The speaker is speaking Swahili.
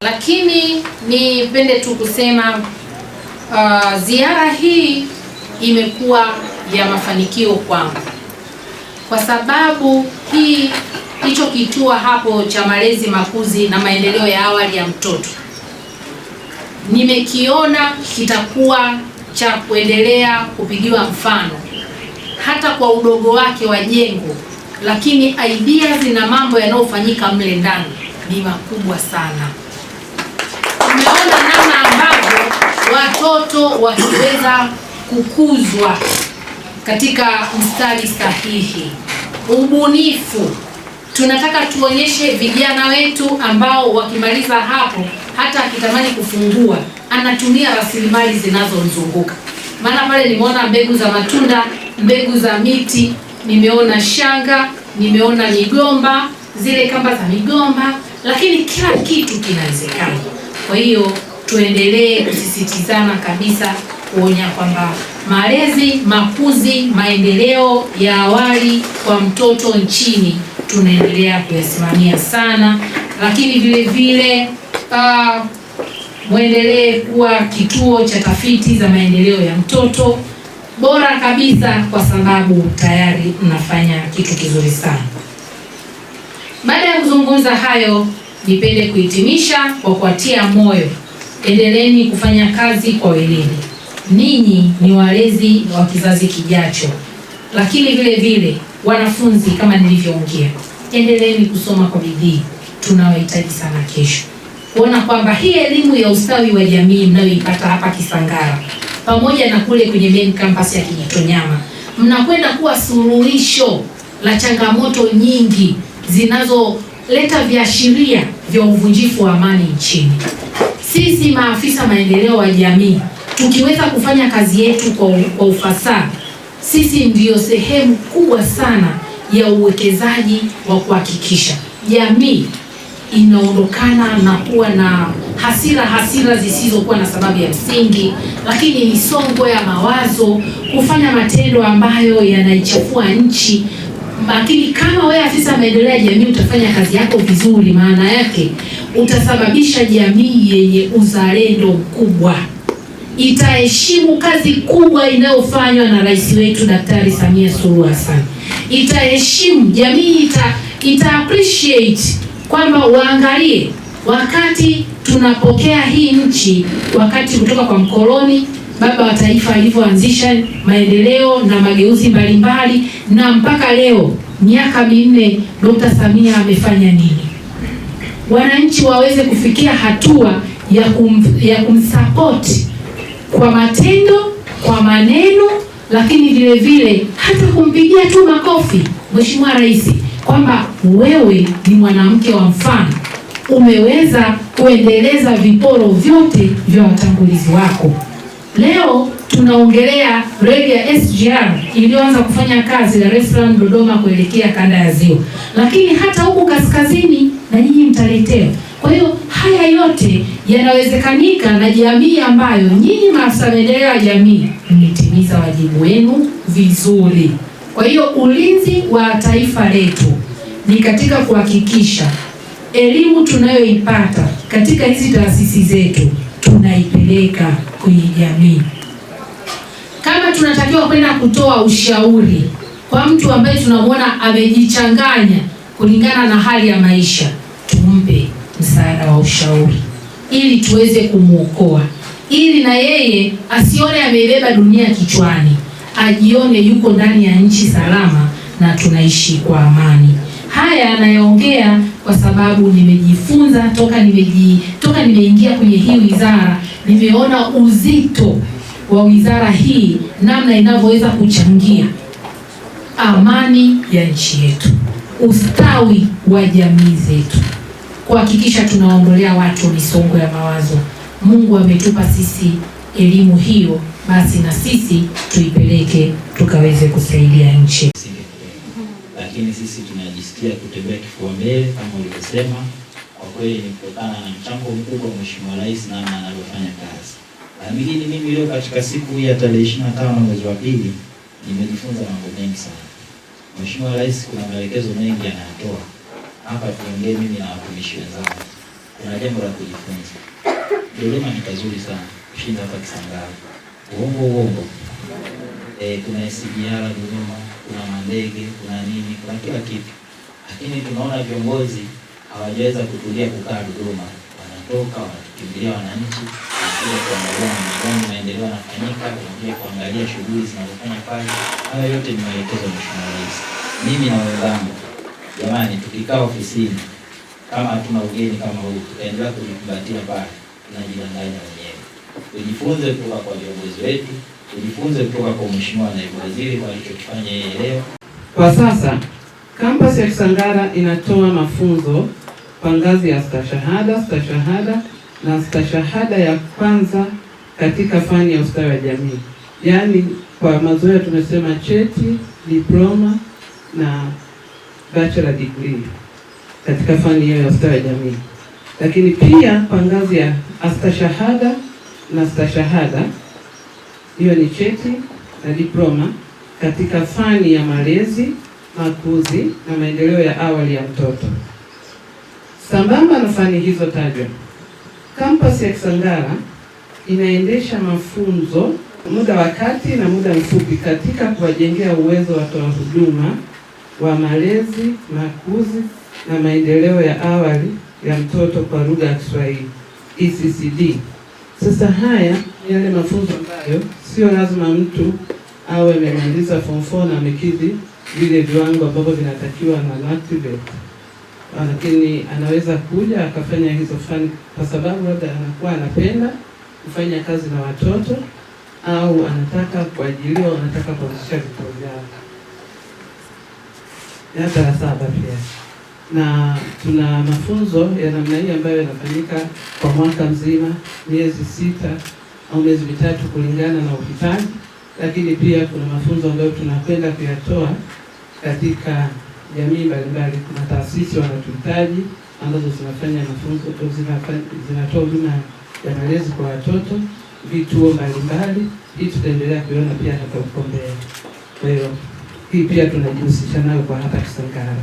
Lakini nipende tu kusema ziara hii imekuwa ya mafanikio kwangu kwa sababu hii hicho kituo hapo cha malezi, makuzi na maendeleo ya awali ya mtoto nimekiona kitakuwa cha kuendelea kupigiwa mfano hata kwa udogo wake wa jengo, lakini ideas na mambo yanayofanyika mle ndani ni makubwa sana. Tumeona namna ambavyo watoto wakiweza kukuzwa katika mstari sahihi, ubunifu. Tunataka tuonyeshe vijana wetu ambao wakimaliza hapo, hata akitamani kufungua anatumia rasilimali zinazomzunguka. Maana pale nimeona mbegu za matunda, mbegu za miti, nimeona shanga, nimeona migomba, zile kamba za migomba, lakini kila kitu kinawezekana. Kwa hiyo tuendelee kusisitizana kabisa kuonya kwamba malezi, makuzi, maendeleo ya awali kwa mtoto nchini tunaendelea kuyasimamia sana, lakini vile vile mwendelee kuwa kituo cha tafiti za maendeleo ya mtoto bora kabisa, kwa sababu tayari mnafanya kitu kizuri sana. Baada ya kuzungumza hayo, nipende kuhitimisha kwa kuwatia moyo, endeleeni kufanya kazi kwa weledi. Ninyi ni walezi wa kizazi kijacho, lakini vile vile wanafunzi, kama nilivyoongea, endeleeni kusoma kwa bidii, tunawahitaji sana kesho. Kuona kwamba hii elimu ya ustawi wa jamii mnayoipata hapa Kisangara pamoja na kule kwenye main campus ya Kijitonyama, mnakwenda kuwa suluhisho la changamoto nyingi zinazoleta viashiria vya uvunjifu wa amani nchini. Sisi maafisa maendeleo wa jamii tukiweza kufanya kazi yetu kwa ufasaha, sisi ndiyo sehemu kubwa sana ya uwekezaji wa kuhakikisha jamii inaondokana na kuwa na hasira zisizokuwa na sababu ya msingi, lakini misongo ya mawazo, kufanya matendo ambayo yanaichafua nchi. Lakini kama wewe afisa maendeleo ya jamii utafanya kazi yako vizuri, maana yake utasababisha jamii yenye uzalendo mkubwa, itaheshimu kazi kubwa inayofanywa na rais wetu Daktari Samia Suluhu Hassan, itaheshimu jamii, ita appreciate kwamba waangalie wakati tunapokea hii nchi, wakati kutoka kwa mkoloni baba wa taifa alivyoanzisha maendeleo na mageuzi mbalimbali, na mpaka leo miaka 4 Dr. Samia amefanya nini? Wananchi waweze kufikia hatua ya kumsupport kwa matendo, kwa maneno, lakini vile vile hata kumpigia tu makofi Mheshimiwa Rais kwamba wewe ni mwanamke wa mfano, umeweza kuendeleza viporo vyote vya watangulizi wako. Leo tunaongelea reli ya SGR iliyoanza kufanya kazi Dar es Salaam, Dodoma kuelekea kanda ya Ziwa, lakini hata huku kaskazini na nyinyi mtaletewa. Kwa hiyo haya yote yanawezekanika na jamii ambayo nyinyi maafisa maendeleo ya jamii mlitimiza wajibu wenu vizuri. Kwa hiyo ulinzi wa taifa letu ni katika kuhakikisha elimu tunayoipata katika hizi taasisi zetu tunaipeleka kwenye jamii. Kama tunatakiwa kwenda kutoa ushauri kwa mtu ambaye tunamwona amejichanganya kulingana na hali ya maisha, tumpe msaada wa ushauri ili tuweze kumuokoa, ili na yeye asione ameibeba dunia kichwani, ajione yuko ndani ya nchi salama na tunaishi kwa amani. Haya anayoongea kwa sababu nimejifunza toka nimeingia kwenye hii wizara, nimeona uzito wa wizara hii, namna inavyoweza kuchangia amani ya nchi yetu, ustawi wa jamii zetu, kuhakikisha tunaondolea watu misongo ya mawazo. Mungu ametupa sisi elimu hiyo, basi na sisi tuipeleke tukaweze kusaidia nchi. Lakini sisi tunajisikia kutembea kifua mbele kama ulivyosema. Kwa kweli ni kutokana na mchango mkubwa Mheshimiwa Rais namna anavyofanya kazi. Lakini mimi leo katika siku hii ya tarehe 25 mwezi wa pili nimejifunza mambo mengi sana. Mheshimiwa Rais kuna maelekezo mengi anayatoa. Hapa tuongee mimi na watumishi wenzangu. Kuna jambo la kujifunza. Dodoma ni pazuri sana kushinda hapa Kisangara. Uongo uongo. Kuna SGR Dodoma, kuna mandege, kuna nini, kuna kila kitu. Lakini tunaona viongozi hawajaweza kutulia kukaa Dodoma, wanatoka wanatukimbilia wananchi, wanakuja kuangalia namna gani maendeleo yanafanyika, wanakuja kuangalia shughuli zinazofanya pale. Hayo yote ni maelekezo ya Mheshimiwa Rais. Mimi na wenzangu, jamani, tukikaa ofisini kama hatuna ugeni kama huu, tukaendelea kujikumbatia pale, tunajidanganya wenyewe. Tujifunze kutoka kwa viongozi wetu, tujifunze kutoka kwa Mheshimiwa Naibu Waziri kwa alichokifanya yeye leo. Kwa sasa kampasi ya Kisangara inatoa mafunzo kwa ngazi ya stashahada, stashahada na stashahada ya kwanza katika fani ya ustawi wa jamii, yaani kwa mazoea tumesema cheti, diploma na bachelor degree katika fani hiyo ya ustawi wa jamii, lakini pia kwa ngazi ya astashahada na stashahada, hiyo ni cheti na diploma katika fani ya malezi, makuzi na maendeleo ya awali ya mtoto. Sambamba na fani hizo tajwa, kampasi ya Kisangara inaendesha mafunzo muda wa kati na muda mfupi katika kuwajengea uwezo watoa huduma wa malezi, makuzi na maendeleo ya awali ya mtoto kwa lugha ya Kiswahili ECCD. Sasa haya ni yale mafunzo ambayo sio lazima mtu awe amemaliza form 4 na amekidhi vile viwango ambavyo vinatakiwa na NACTVET, lakini anaweza kuja akafanya hizo fani kwa sababu labda anakuwa anapenda kufanya kazi na watoto au anataka kuajiriwa, anataka kuanzisha vituo vyao hata la saba pia. Na tuna mafunzo ya namna hii ambayo yanafanyika kwa mwaka mzima, miezi 6 au miezi 3 kulingana na uhitaji, lakini pia kuna mafunzo ambayo tunakwenda kuyatoa katika jamii mbalimbali. Kuna taasisi wanatuhitaji ambazo zinafanya mafunzo, zinatoa huduma ya malezi kwa watoto, vituo mbalimbali. Hii tutaendelea kuiona pia hata huko mbele. Kwa hiyo hii pia tunajihusisha nayo kwa hapa Kisangara.